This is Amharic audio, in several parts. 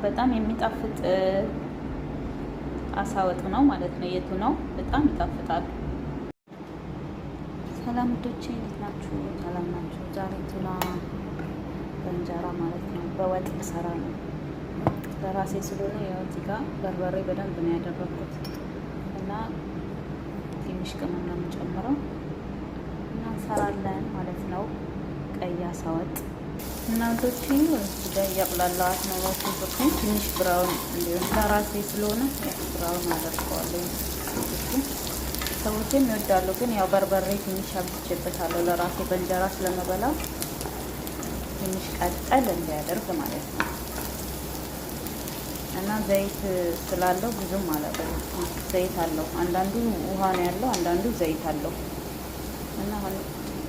በጣም የሚጣፍጥ አሳ ወጥ ነው ማለት ነው። የቱ ነው በጣም ይጣፍጣል። ሰላም ውዶቼ፣ እንዴት ናችሁ? ሰላም ናችሁ? ዛሬ ቱና በእንጀራ ማለት ነው በወጥ ሰራ ነው። በራሴ ስለሆነ ያው እዚህ ጋር በርበሬ በደንብ ነው ያደረኩት እና ትንሽ ቅመም ነው የምጨምረው እና እንሰራለን ማለት ነው። ቀይ አሳ ወጥ እና ውዶቼ እዚህ ጋር እያቁላላኋት ነው። ሽንኩርቱን ትንሽ brown እንዲሆን ለራሴ ስለሆነ brown አደርገዋለሁ። ሽንኩርቱን ሰዎችም ይወዳሉ፣ ግን ያው በርበሬ ትንሽ አብዝቼበታለሁ ለራሴ በእንጀራ ስለምበላ ትንሽ ቀጠል እንዲያደርግ ማለት ነው። እና ዘይት ስላለው ብዙም አላበዛም። ዘይት አለው። አንዳንዱ ውሃ ነው ያለው፣ አንዳንዱ ዘይት አለው። እና አሁን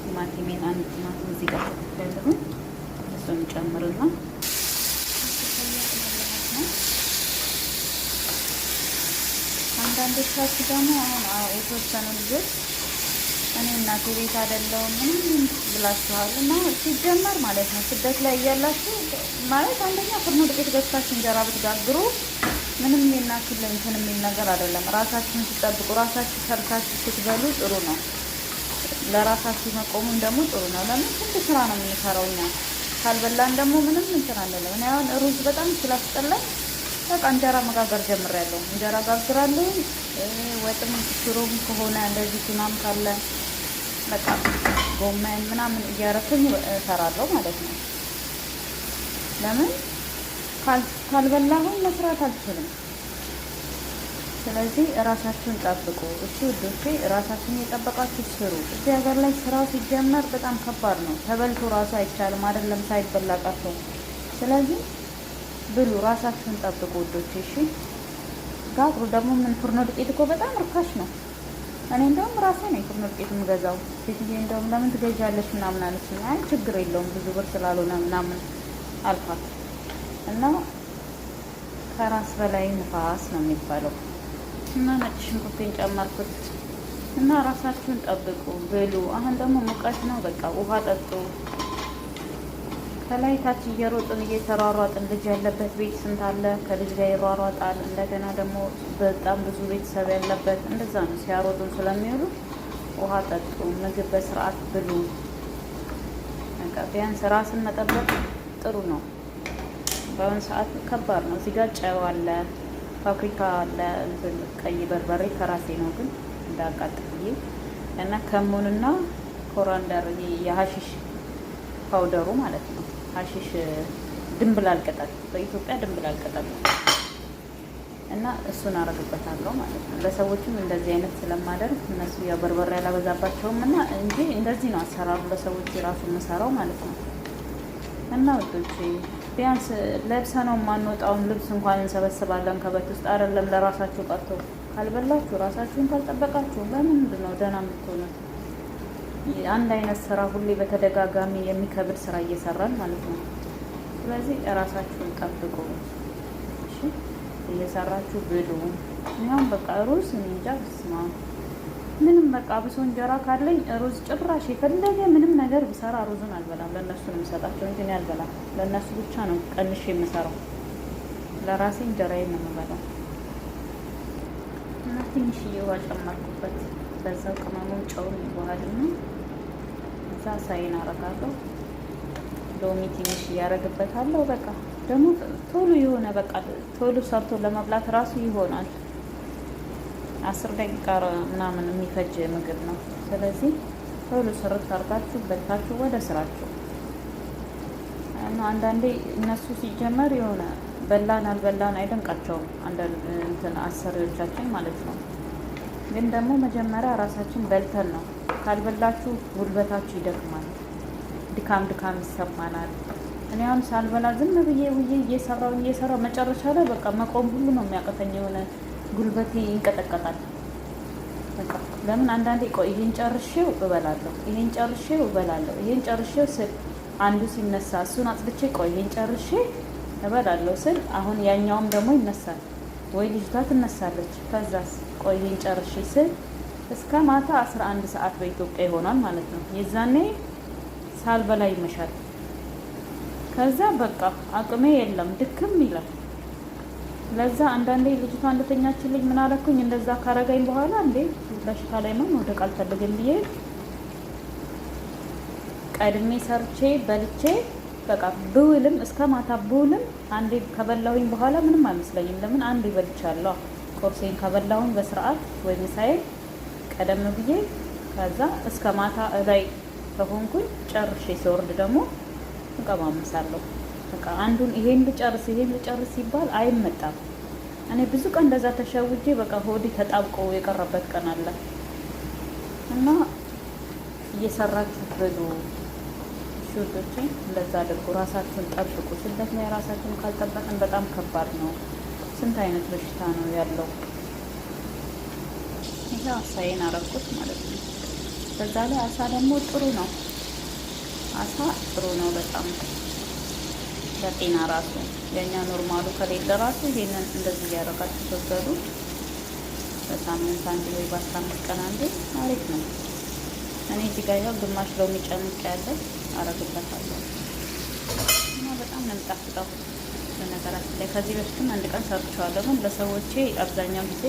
ቲማቲሜን አንድ ቲማቲም እዚህ ጋር ከትፌያለሁ። እሱን ጨምርና ነው። አንዳንዶቻችሁ ደግሞ አሁን የተወሰኑ ልጆች እኔ እናቴ ቤት አይደለሁም ምንም ብላችኋል። እና ሲጀመር ማለት ነው ስደት ላይ እያላችሁ ማለት አንደኛ ፍርኖ ዱቄት ገዝታችሁ እንጀራ ብትጋግሩ ምንም የናክል እንትን የሚል ነገር አይደለም። ራሳችሁን ስትጠብቁ ራሳችሁ ሰርታችሁ ስትበሉ ጥሩ ነው። ለራሳችሁ መቆሙን ደግሞ ጥሩ ነው። ለምን ስንት ስራ ነው የምንሰራው እኛ ካልበላን ደግሞ ምንም እንትን አንልም። እኔ አሁን ሩዝ በጣም ስላስጠላኝ በቃ እንጀራ መጋገር ጀምሬያለሁ። እንጀራ ጋግራለሁ። ወጥም ሽሮም ከሆነ እንደዚህ ቱናም ካለ በቃ ጎመን ምናምን እያረኩኝ እሰራለሁ ማለት ነው። ለምን ካልበላሁኝ መስራት አልችልም። ስለዚህ እራሳችሁን ጠብቁ። እሺ ውዶቼ፣ እራሳችሁን እየጠበቃችሁ ስሩ። እዚህ ሀገር ላይ ስራው ሲጀመር በጣም ከባድ ነው። ተበልቶ ራሱ አይቻልም፣ አይደለም ሳይበላ ቀርቶ። ስለዚህ ብሉ፣ ራሳችሁን ጠብቁ ውዶቼ። እሺ ጋግሩ። ደግሞ ምን ፍርኖ ዱቄት እኮ በጣም ርካሽ ነው። እኔ እንደውም ራሴ ነው የፍርኖ ዱቄት የምገዛው። ሴትዬ እንደውም ለምን ትገዣለሽ ምናምን አለችኝ። አይ ችግር የለውም ብዙ ብር ስላልሆነ ምናምን አልኳት። እና ከራስ በላይ ንፋስ ነው የሚባለው። እና ነጭ ሽንኩርቴን ጨመርኩት። እና ራሳችሁን ጠብቁ፣ ብሉ። አሁን ደግሞ ሙቀት ነው፣ በቃ ውሃ ጠጡ። ከላይ ታች እየሮጥን እየተሯሯጥን፣ ልጅ ያለበት ቤት ስንት አለ፣ ከልጅ ጋር ይሯሯጣል። እንደገና ደግሞ በጣም ብዙ ቤተሰብ ያለበት እንደዛ ነው። ሲያሮጡን ስለሚውሉ ውሃ ጠጡ፣ ምግብ በስርዓት ብሉ። በቃ ቢያንስ ራስን መጠበቅ ጥሩ ነው። በአሁኑ ሰዓት ከባድ ነው። እዚህ ጋር ጨው አለ፣ ፓፕሪካ አለ፣ እንትን ቀይ በርበሬ ከራሴ ነው ግን እንዳቃጥል ብዬ እና ከሙንና coriander የ حشيش powder ኡ ማለት ነው። حشيش ድንብላል ቅጠል፣ በኢትዮጵያ ድንብላል ቅጠል ነው እና እሱን አረግበታለሁ ማለት ነው። ለሰዎችም እንደዚህ አይነት ስለማደርግ እነሱ ያው በርበሬ አላበዛባቸውም እና እንጂ እንደዚህ ነው አሰራሩ ለሰዎች የራሱ የምሰራው ማለት ነው። እና ውዶቼ ቢያንስ ለብሰነው የማንወጣውን ልብስ እንኳን እንሰበስባለን ከበት ውስጥ አይደለም ለራሳችሁ ቀርቶ ካልበላችሁ ራሳችሁን ካልጠበቃችሁ በምንድን ነው ደህና የምትሆኑት? አንድ አይነት ስራ ሁሌ በተደጋጋሚ የሚከብድ ስራ እየሰራን ማለት ነው። ስለዚህ እራሳችሁን ጠብቁ፣ እሺ? እየሰራችሁ ብሉ። እኛም በቃ ሩዝ እንጃ ስማ ምንም በቃ ብሶ እንጀራ ካለኝ ሩዝ ጭራሽ የፈለገ ምንም ነገር ብሰራ ሩዙን አልበላም። ለእነሱ ነው የምሰጣቸው እንጂ እኔ አልበላም። ለእነሱ ብቻ ነው ቀንሼ የምሰራው። ለራሴ እንጀራዬን ነው የምበላው። እና ትንሽዬ ውሃ ጨመርኩበት። በዛው ቅመሙም ጨውም ይዋሃድና እዛ ሳይን አረጋለሁ። ሎሚ ትንሽ እያረግበታለሁ። በቃ ደግሞ ቶሎ የሆነ በቃ ቶሎ ሰርቶ ለመብላት ራሱ ይሆናል። 10 ደቂቃ ምናምን የሚፈጅ ምግብ ነው። ስለዚህ ቶሎ ስርት አርጋችሁ በልታችሁ ወደ ስራችሁ እና አንዳንዴ እነሱ ሲጀመር የሆነ በላን አልበላን አይደንቃቸውም። አንዳንድ እንትን አሰሪዎቻችን ማለት ነው። ግን ደግሞ መጀመሪያ ራሳችን በልተን ነው። ካልበላችሁ ጉልበታችሁ ይደክማል፣ ድካም ድካም ይሰማናል። እኔ አሁን ሳልበላ ዝም ብዬ ውዬ እየሰራው እየሰራው መጨረሻ ላይ በቃ መቆም ሁሉ ነው የሚያቅተኝ። የሆነ ጉልበቴ ይንቀጠቀጣል። በቃ ለምን አንዳንዴ ቆይ ይሄን ጨርሼው እበላለሁ፣ ይሄን ጨርሼው እበላለሁ፣ ይሄን ጨርሼው ስል አንዱ ሲነሳ እሱን አጽድቼ ቆይ ይሄን ጨርሼ እበላለሁ ስል አሁን ያኛውም ደግሞ ይነሳል ወይ ልጅቷ ትነሳለች። ከዛስ ቆይ ይሄን ጨርሼ ስል እስከ ማታ 11 ሰዓት በኢትዮጵያ ይሆናል ማለት ነው። የዛኔ ሳልበላ ይመሻል። ከዛ በቃ አቅሜ የለም ድክም ይላል። ለዛ አንዳንዴ ልጅቷ እንደተኛችልኝ ምን አደረኩኝ፣ እንደዛ ካረጋኝ በኋላ እንዴ በሽታ ላይ ነው መውደቅ አልፈልግም ብዬ ቀድሜ ሰርቼ በልቼ በቃ ብውልም እስከ ማታ ብውልም አንዴ ከበላሁኝ በኋላ ምንም አይመስለኝም። ለምን አንዴ በልቻለሁ። ቁርሴን ከበላሁኝ በስርዓት ወይ ምሳዬን ቀደም ብዬ ከዛ እስከ ማታ ላይ ከሆንኩኝ ጨርሼ ሲወርድ ደግሞ እቀማምሳለሁ። በቃ አንዱን ይሄን ልጨርስ ይሄን ልጨርስ ሲባል አይመጣም። እኔ ብዙ ቀን እንደዛ ተሸውጄ በቃ ሆዴ ተጣብቆ የቀረበት ቀን አለ። እና እየሰራችሁ ብሉ እሺ ውዶቼ፣ እንደዛ አድርጉ። ራሳችሁን ጠብቁ። ስደት ላይ ራሳችሁን ካልጠበቅን በጣም ከባድ ነው። ስንት አይነት በሽታ ነው ያለው። ይሄ አሳዬን አረኩት ማለት ነው። በዛ ላይ አሳ ደግሞ ጥሩ ነው። አሳ ጥሩ ነው በጣም ለጤና ራሱ። የኛ normal ኡ ከሌለ ራሱ ይሄንን እንደዚህ እያደረጋችሁ ብትበሉ በሳምንት አንድ ወይ በ15 ቀን አንዴ አሪፍ ነው። እኔ እዚህ ጋር ያው ግማሽ ሎሚ ጨምቄ ያለ አረግበታለሁ እና በጣም ነው የሚጣፍጠው። በነገራችን ላይ ከዚህ በፊትም አንድ ቀን ሰርቼዋለሁ፣ ግን ለሰዎቼ አብዛኛው ጊዜ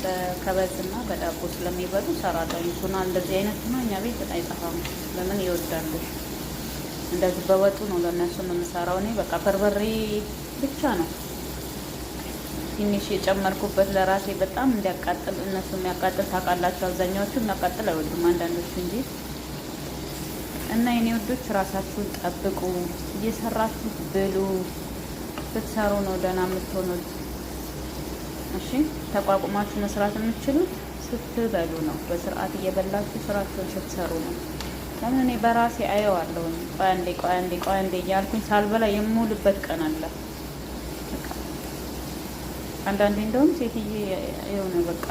በከበዝና በዳቦ ስለሚበሉ እሰራለሁ። ቱና እንደዚህ አይነት ቱና እኛ ቤት አይጠፋም። ለምን ይወዳሉ። እንደዚህ በወጡ ነው ለእነሱ የምሰራው። እኔ በቃ በርበሬ ብቻ ነው ትንሽ የጨመርኩበት ለራሴ በጣም እንዲያቃጥል። እነሱ የሚያቃጥል ታውቃላችሁ፣ አብዛኛዎቹ የሚያቃጥል አይወዱም፣ አንዳንዶቹ እንጂ። እና የኔ ውዶች ራሳችሁን ጠብቁ፣ እየሰራችሁ ብሉ። ስትሰሩ ነው ደህና የምትሆኑት። እሺ፣ ተቋቁማችሁ መስራት የምትችሉት ስትበሉ ነው። በስርዓት እየበላችሁ ስራችሁን ስትሰሩ ነው። ለምን እኔ በራሴ አየዋለሁኝ። ቆይ አንዴ፣ ቆይ አንዴ፣ ቆይ አንዴ እያልኩኝ ሳልበላ የምውልበት ቀን አለ። አንዳንዴ እንደውም ሴትዬ የሆነ በቃ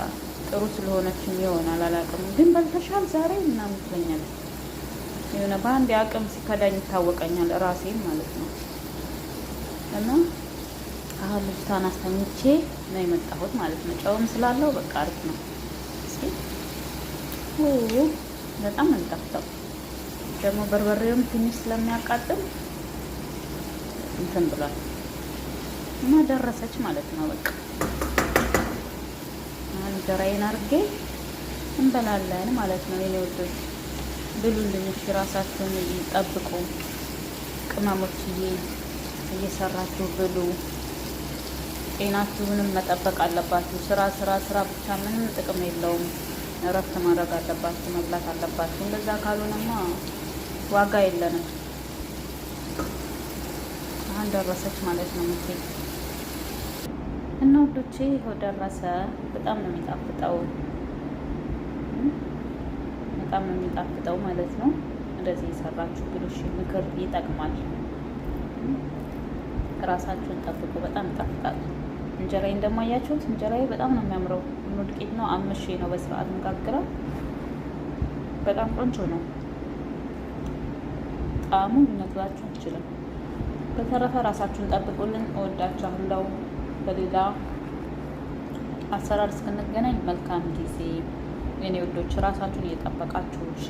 ጥሩ ስለሆነችም ይሆናል አላውቅም፣ ግን በልተሻል ዛሬ ምናምን ትለኛለች። የሆነ በአንድ አቅም ሲከዳኝ ይታወቀኛል ራሴም ማለት ነው። እና አሁን ልጅቷን አስተኝቼ ነው የመጣሁት ማለት ነው። ጨውም ስላለው በቃ አሪፍ ነው። እስኪ በጣም ነው የሚጣፍጠው። ደግሞ በርበሬውም ትንሽ ስለሚያቃጥል እንትን ብሏል እና ደረሰች ማለት ነው። በቃ አሁን እንጀራዬን አድርጌ እንበላለን ማለት ነው። የኔ ውዶች ብሉልኝ፣ እሺ ራሳችሁን ጠብቁ። ቅመሞችዬ እየሰራችሁ ብሉ። ጤናችሁንም መጠበቅ አለባችሁ። ስራ ስራ ስራ ብቻ ምንም ጥቅም የለውም። እረፍት ማድረግ አለባችሁ፣ መብላት አለባችሁ። እንደዛ ካልሆነማ ዋጋ የለንም። አሁን ደረሰች ማለት ነው ምቴ እና ውዶቼ፣ ይኸው ደረሰ። በጣም ነው የሚጣፍጠው፣ በጣም ነው የሚጣፍጠው ማለት ነው። እንደዚህ የሰራችሁ ብሉ። እሺ፣ ምክር ይጠቅማል። ራሳችሁን ጠብቁ። በጣም ይጣፍጣል። እንጀራዬን ደግሞ አያችሁት? እንጀራዬ በጣም ነው የሚያምረው። ቡኖ ዱቄት ነው አምሼ ነው በስርዓት መጋግረው። በጣም ቆንጆ ነው ጣዕሙ፣ ልነግራችሁ አልችልም። በተረፈ ራሳችሁን ጠብቁልን። እወዳችኋለሁ። በሌላ አሰራር እስክንገናኝ መልካም ጊዜ የኔ ውዶች። ራሳችሁን እየጠበቃችሁ እሺ።